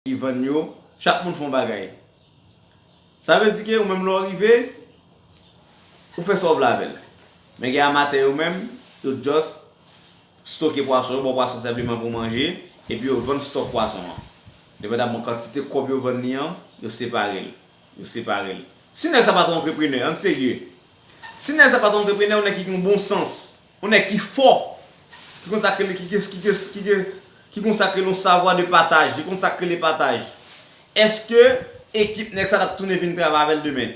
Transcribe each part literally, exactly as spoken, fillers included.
ki vann yo, chak moun fè yon bagay. Sa vle di ke ou menm lè w rive, ou fè sa w vle avè l. Men gen amatè yo menm, yo just stoke pwason, yo ba w pwason senpleman pou manje, epi yo vann stòk pwason an. Depandaman kantite kòb yo vann li an, yo separe l. Yo separe l. Si nèg sa pa t yon antreprenè, ann serye. Si nèg sa pa t yon antreprenè, yon nèg ki gen yon bon sans, yon nèg ki fò, ki konn sa k rele, ki, ki, ki, ki, ki, ki konn sa k rele yon savwa de pataj, ki konn sa k rele pataj, èske ekip nèg sa t ap tounen vin travay avè l demen?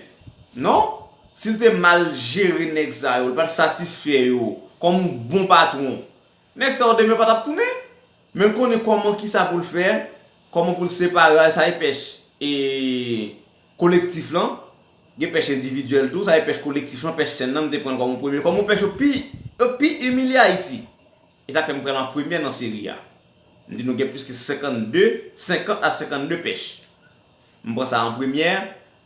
Non. Si l te mal jere nèg sa yo, l pa t satisfè yo, kòm yon bon patwon, nèg sa yo demen pa t ap tounen. Men l konnen kòman, kisa pou l fè, kòman pou l separe, sa e pèch e kolektif lan, gen pèch endividyèl tou, sa e pèch kolektif lan, pèch sèn nan, m te pran l kòm yon premye, kòm yon pèch yo pi, yo pi imilye Ayiti. E sa fè m pran l an premyè nan seri a. M di nou gen plis ke senkannde, senkant a senkannde pèch. M pran sa an premyè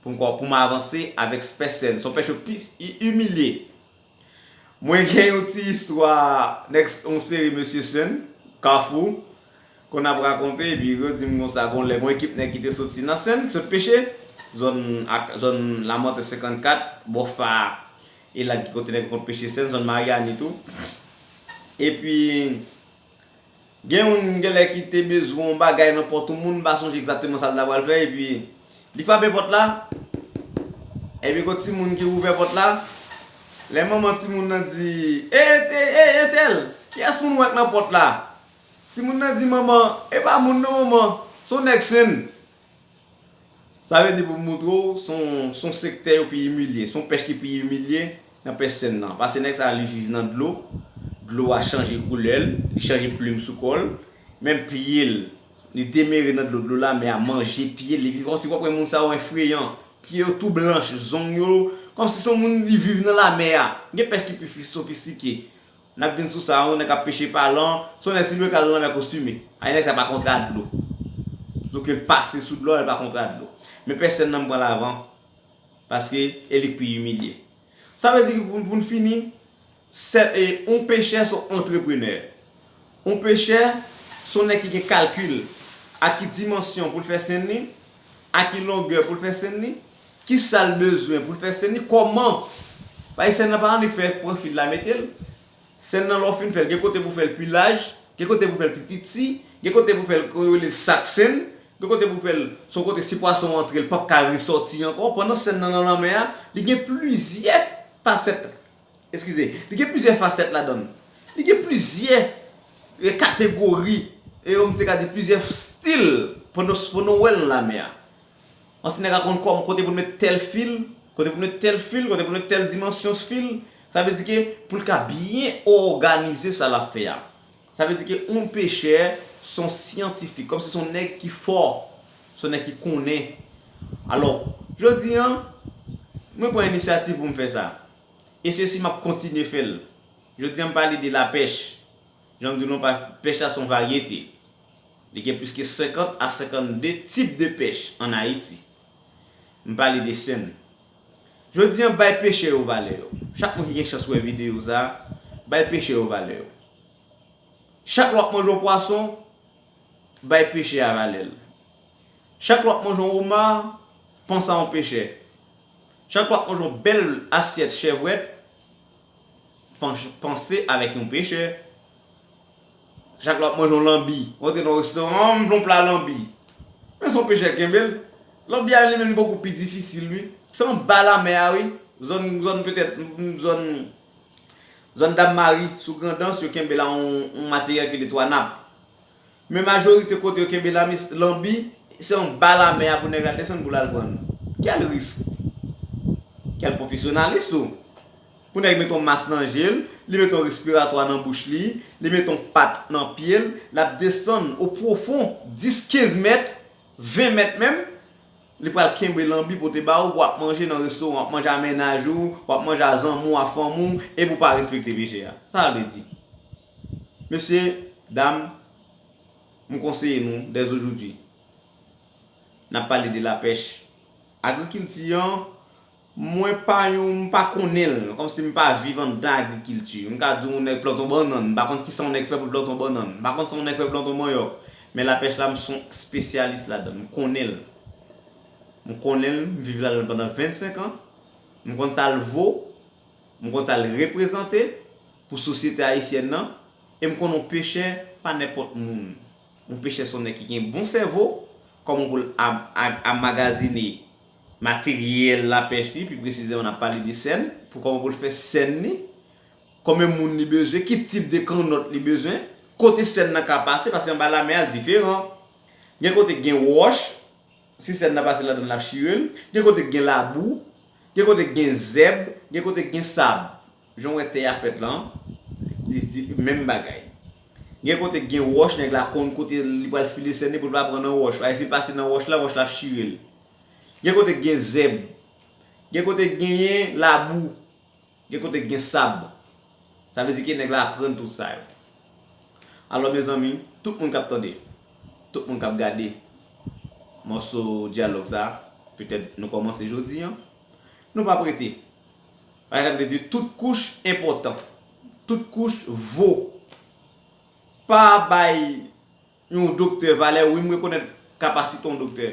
pou m, pou m avanse avèk pèch sèn. Se yon pèch yo pi i-, imilye. Mwen gen yon ti istwa nèg, yon seri mesye Sèn, Kafou, konn ap rakonte, epi yo di m konsa, gon lè, gon ekip nèg ki te soti nan Sèn, ki sot peche, zòn ak, zòn Lamòtè senkannkat, bò Fa, e la ki kote nèg konn peche Sèn, zòn Maryani tou. Epi, gen youn genlè ki te bezwen yon bagay nan pòt yon moun, m pa sonje egzakteman sa l ta pral fè, epi li frape pòt la, epi gon timoun ki ouvè pòt la, lè manman timoun nan di, "E, e, e, entèl, kiyès moun ou wè k nan pòt la?" Timoun nan di, "Manman, e pa moun non, manman, se yon nèg Sèn." Sa vle di pou m moutre w, se yon, se yon sektè yo pi imilye, se yon pèch ki pi imilye nan pèch Sèn nan. Paske nèg sa a, li viv nan dlo, dlo a chanje koulè l, li chanje plim sou kò l, menm pye l, li demere nan dlo, dlo lamè a manje pye l, li viv kòmsi w ap wè moun sa yo enfreyan, pye yo tou blanch, zong yo, kòmsi se yon moun li viv nan lamè a. Gen pèch ki pi fi-, sofistike. N ap vin sou sa, yon nèg k ap peche palan, se yon nèg si l vle k al nan lanmè kostime. Ay nèg sa pa kontra dlo. Donk, l pase sou dlo a, l pa kontra dlo. Men pèch Sèn nan m pran l avan, paske e li k pi imilye. Sa vle di ki pou, pou n fini, sè, e, yon pechè se yon antreprenè. Yon pechè se yon nèg ki gen kalkil, a ki dimansyon pou l fè sèn li, a ki longè pou l fè sèn li, kisa l bezwen pou l fè sèn li, kòman. Paske sèn nan pa annik fè pran fil la mete l. Sèn nan, lè w fin fè l, gen kote pou fè l pi laj, gen kote pou fè l pi piti, gen kote pou fè l, yo rele l sak sèn, gen kote pou fè l, se yon kote si pwason antre, l p ap ka resòti ankò. Pandan sèn nan nan lanmè a, li gen plizyè fasèt, eskize, li gen plizyè fasèt ladan l. Li gen plizyè, e, kategori, e, m te ka di plizyè stil pandan, pandan w wè l nan lanmè a. Yon ti nèg a konn kòm kote pou l met tèl fil, kote pou l met tèl fil, kote pou l met tèl dimansyon fil. Sa vle di ke pou l ka byen òganize sa l ap fè a. Sa vle di ke yon pechè se yon syantifik, kòmsi se yon nèg ki fò, se yon nèg ki konnen. Alò, jodi a, mwen pran inisyativ pou m fè sa. E se si m ap kontinye fè l. Jodi a, m pale de lapèch. Jan m di nou, pa, pèch la se yon varyete. Li gen plis ke senkant a senkannde tip de pèch ann Ayiti. M pale de Sèn. Jodi a, bay pechè yo valè yo. Chak moun ki gen chans wè videyo sa a, bay pechè yo valè yo. Chak lè w ap manje yon pwason, bay pechè a valè l. Chak lè w ap manje yon oma, panse a yon pechè. Chak lè w ap manje yon bèl asyèt chèvwèt, panch-, panse avèk yon pechè. Chak lè w ap manje yon lanbi, w antre nan yon restoran, "M vle yon pla lanbi." Men se yon pechè k kenbe l. Lanbi a li menm li bokou pi difisil, wi. Se anba lamè a, wi. Zòn, zòn petèt, zòn, zòn Dam Mari, sou Grandans, yo kenbe la yon, yon materyèl ki rele twa nap. Men majorite kote yo kenbe lanbi, se anba lamè a pou nèg la desann pou l al pran l. Kèl risk? Kèl pwofesyonalis tou? Pou nèg met yon mas nan je l, li met yon respiratwa nan bouch li, li met yon pat nan pye l, l ap desann o pwofon dis, kenz mèt, ven mèt menm, li pral kenbe lanbi pote ba ou, w ap manje nan restoran, w ap manje a mennaj ou, w ap manje a zanmi w, a fanmi w, epi w pa respekte pechè a. Sa l vle di? Mesye, dam, m konseye nou, dè ojodwi, n ap pale de lapèch. Agrikilti an, mwen pa yon, m pa konnen l, kòmsi m pa viv anndan agrikilti. M ka di w yon nèg plant yon bannann, m pa konn kisa yon nèg fè pou l plant yon bannann, m pa konn sa yon nèg fè pou l plant yon manyòk. Men lapèch la, m se yon espesyalis ladan l. M konnen l. M konnen l, m viv ladan l pandan vennsenk an. M konn sa l vo, m konn sa l reprezante pou sosyete ayisyèn nan, e m konn yon pechè pa nenpòt moun. Yon pechè se yon nèg ki gen bon sèvo, kòman pou l a, a, amagazine materyèl lapèch li, pi presizèman n ap pale de sèn, pou kòman pou l fè sèn li, konbyen moun li bezwen, ki tip de kannòt li bezwen, kote sèn nan ka pase, paske anba lamè a l diferan. Gen kote k gen wòch, si sèn nan pase ladan l, l ap chire l. Gen kote k gen labou, gen kote k gen zèb, gen kote k gen sab. Jan w wè tè a fèt lan, li di menm bagay. Gen kote k gen wòch, nèg la konn kote li pral file sèn li pou l pa pran nan wòch. Paske si l pase nan wòch la, wòch la ap chire l. Gen kote k gen zèb, gen kote k genyen labou, gen kote k gen sab. Sa vle di ke nèg la aprann tout sa yo. Alò, mezanmi, tout moun k ap tande, tout moun k ap gade mòso dyalòg sa, petèt nou kòmanse jodi a, nou p ap rete. Paske m te di, tout kouch enpòtan. Tout kouch vo. Pa bay yon doktè valè, wi, m rekonèt kapasite yon doktè.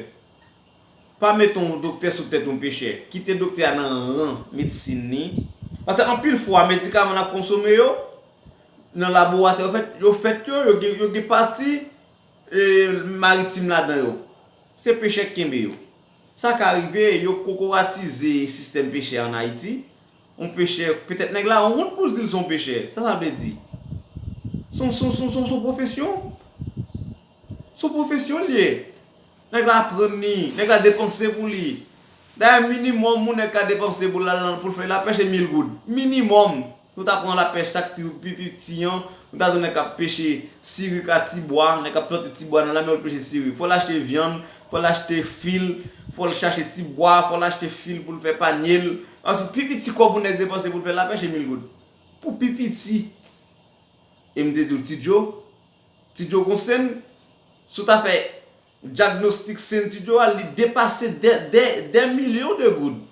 Pa mete yon doktè sou tèt yon pechè. Kite doktè a nan ran medsin li. Paske anpil fwa, medikaman n ap konsome yo, nan laboratè yo fèt, yo fèt yo, yo gen, yo gen pati, e, maritim ladan yo. Se pechè k kenbe yo. Sa ka rive, yo kokoratize sistèm pechè an Ayiti. Yon pechè, petèt nèg la wont pou l di l se yon pechè. Sa sa vle di? Se yon, se yon, se yon, se yon, se yon pwofesyon. Se yon pwofesyon l ye. Nèg la aprann li, nèg la depanse pou li. Dayè, minimòm, yon nèg ka depanse pou l al nan, pou l fè lapèch, se mil goud. Minimòm. Si w ta pran lapèch sa k pi, pi, pi piti an, ou ta di nèg k ap peche sirik a ti bwa, nèg k ap plante ti bwa nan lamè pou l peche sirik. Fò l achte vyann, fò l achte fil, fò l chache ti bwa, fò l achte fil pou l fè panye l. Paske pi piti kòb yon nèg depanse pou l fè lapèch, se mil goud. Pou pi piti. E m te di w, Ti Djo, Ti Djo gon sèn, si w ta fè dyagnostik sèn Ti Djo a, li depase dè, dè, dè milyon de goud.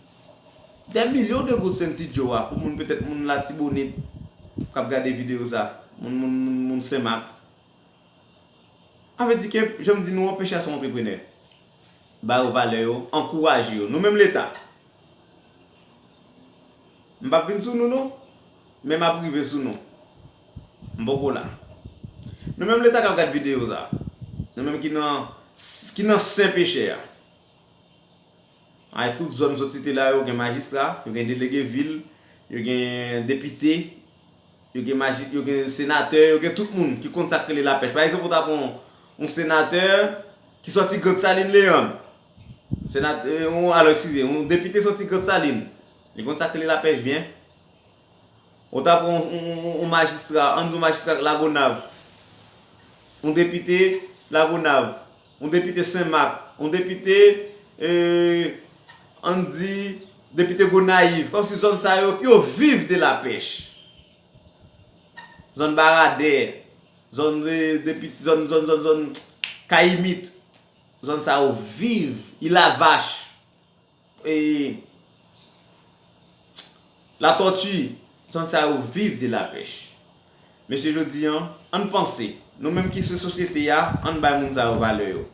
Dè milyon de goud sèn Ti Djo a, pou moun, petèt moun Latibonit k ap gade videyo sa, moun, moun, moun, moun Senmak. Sa vle di ke, jan m di nou an, pechè a se yon antreprenè. Ba yo valè yo, ankouraje yo. Nou menm Leta, m p ap vin sou nou non, men m ap rive sou nou. M poko la. Nou menm Leta k ap gad videyo sa, nou menm ki nan, ki nan sen pechè a, ay, tout zòn m sot site la yo gen majistra, yo gen delege vil, yo gen depite, yo gen maji-, yo gen senatè, yo gen tout moun ki konn sa k rele lapèch. Pa egzanp, ou ta pran yon senatè ki sòti Grande Saline Léandre. Senatè, yon, alò, eskize, yon depite sòti Grande Saline. Li konn sa k rele lapèch byen. Ou ta pran yon, yon, yon, yon majistra, ann di yon majistra Lagonav, yon depite Lagonav, yon depite Senmak, yon depite, e, ann di, depite Gonayiv. Kòmsi zòn sa yo, yo viv de lapèch. Zòn Baradè, zòn, e, depi, zòn, zòn, zòn, zòn Kayimit. Zòn sa yo viv, Ilavach. E, Latòti, zòn sa yo viv de lapèch. Mesye, jodi an, ann panse. Nou menm ki se sosyete a, ann bay moun sa yo valè yo.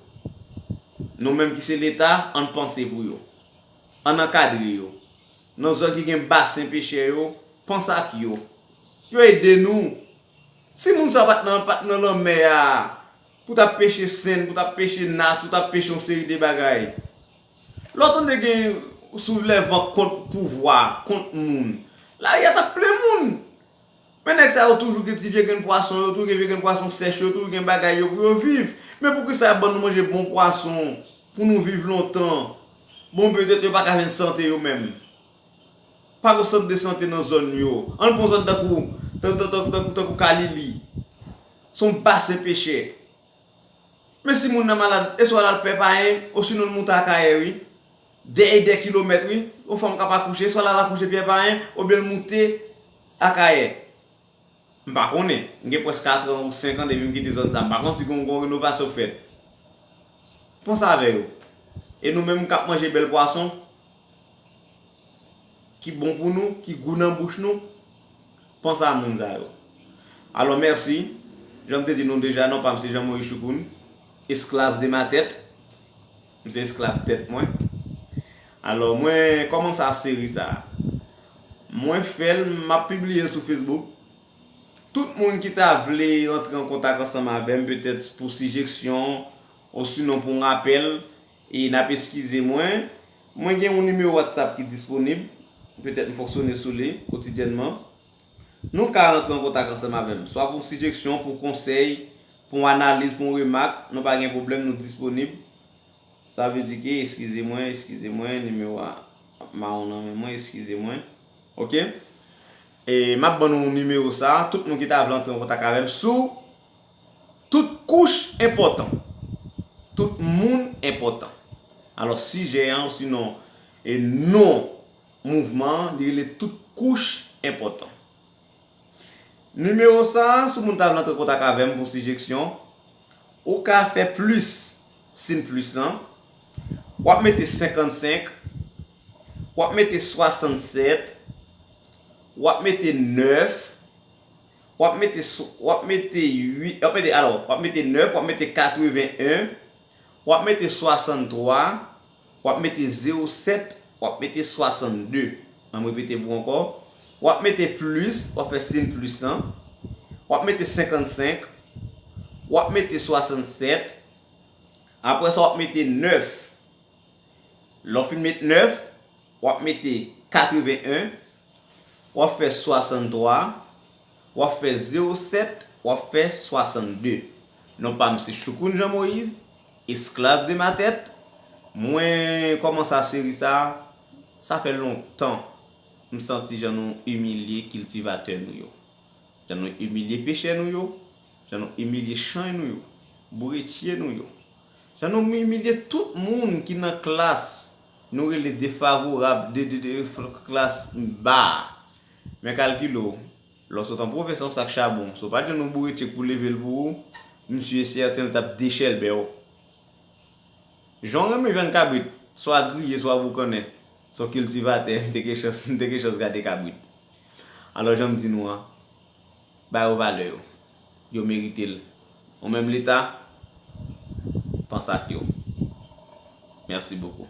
Nou menm ki se Leta, ann panse pou yo. Ann ankadre yo. Nan zòn ki gen basen pechè yo, panse ak yo. Yo ede nou. Si moun sa pa t nan, pa t nan lanmè a, pou t ap peche sèn, pou t ap peche nas, pou t ap peche yon seri de bagay. Lè w tande gen soulèvan kont pouvwa, kont moun, lari a t ap plen moun. Men nèg sa yo toujou gen ti vye grenn pwason yo, toujou gen vye grenn pwason sèch yo, toujou gen bagay yo pou yo viv. Men poukisa y ap ban nou manje bon pwason pou nou viv lontan? Bon, petèt yo pa ka jwenn sante yo menm. Pa gen sant de sante nan zòn yo. Ann pran zòn tankou, tan-, tan-, tan-, tankou, tankou Kalili. Se yon basen pechè. Men si moun nan malad, e swa l al Pè Payen, osinon l moute Akayè, wi. Dè e dè kilomèt, wi. Yon fanm k ap akouche, e swa l al akouche Pè Payen, oubyen l moute Akayè. M pa konnen. M gen prèske katran ou senk an depi m kite zòn sa. M pa konn si gon, gon renovasyon k fèt. Panse avè yo. E nou menm k ap manje bèl pwason ki bon pou nou, ki gou nan bouch nou, panse a moun sa yo. Alò, mèsi. Jan m te di nou deja, non pa m se Jean Moïse Choukoun. esclave de ma tête. M se esklav tèt mwen. Alò, mwen kòmanse a seri sa a. Mwen fè l, m ap pibliye l sou Facebook. Tout moun ki ta vle rantre an kontak ansanm avè m, petèt pou sijeksyon, osinon pou yon apèl, e n ap eskize mwen. Mwen gen yon nimewo WhatsApp ki disponib, petèt m fonksyone sou li kotidyènman. Nou ka rantre an kontak ansanm avè m, swa pou sijeksyon, pou konsèy, pou analiz, pou remak, nou pa gen pwoblèm, nou disponib. Sa vle di ke, eskize mwen, eskize mwen, nimewo a ap mawon nan men mwen, eskize mwen. Oke? E m ap ban nou nimewo sa a, tout moun ki ta vle antre an kontak avè m sou tout kouch enpòtan. Tout moun enpòtan. Alò, sijè an, sinon, e non mouvman an, li rele tout kouch enpòtan. Nimewo sa a, si moun ta vle antre kontak avè m pou sijeksyon, ou ka fè plis, siy plis lan. W ap mete senkannsenk, w ap mete swasannsèt, w ap mete nèf, w ap mete, w ap mete uit, w ap mete, alò, w ap mete nèf, w ap mete katreven en, w ap mete swasanntwa, w ap mete zewo sèt, w ap mete swasannde. An m repete pou ankò. W ap mete plis, w ap fè siy plis lan. W ap mete senkannsenk, w ap mete swasannsèt, apre sa w ap mete nèf. Lè w fin met nèf, w ap mete katreven en, w ap fè swasanntwa, w ap fè zewo sèt, w ap fè swasann de. Non pa m se Choukoun Jean Moïse, esclave de ma tête. Mwen kòmanse a seri sa a, sa fè lontan m santi jan nou imilye kiltivatè nou yo. Jan nou imilye pechè nou yo, jan nou imilye chay nou yo, bouretye nou yo. Jan nou imilye tout moun ki nan klas nou rele defavorab, de, de, de, klas ba a. Men kalkile w, lè w sot an pwovens an sak chabon, si w pa t jwenn yon boure tchèk pou leve l pou ou, m si e sèten l t ap dechèlbè w. Jan w renmen vyann kabrit, swa griye, swa boukannen, se yon kiltivatè, m te gen chans, m te gen chans gade kabrit. Alò, jan m di nou an, ba yo valè yo. Yo merite l. Ou menm Leta, panse ak yo. Mèsi bokou.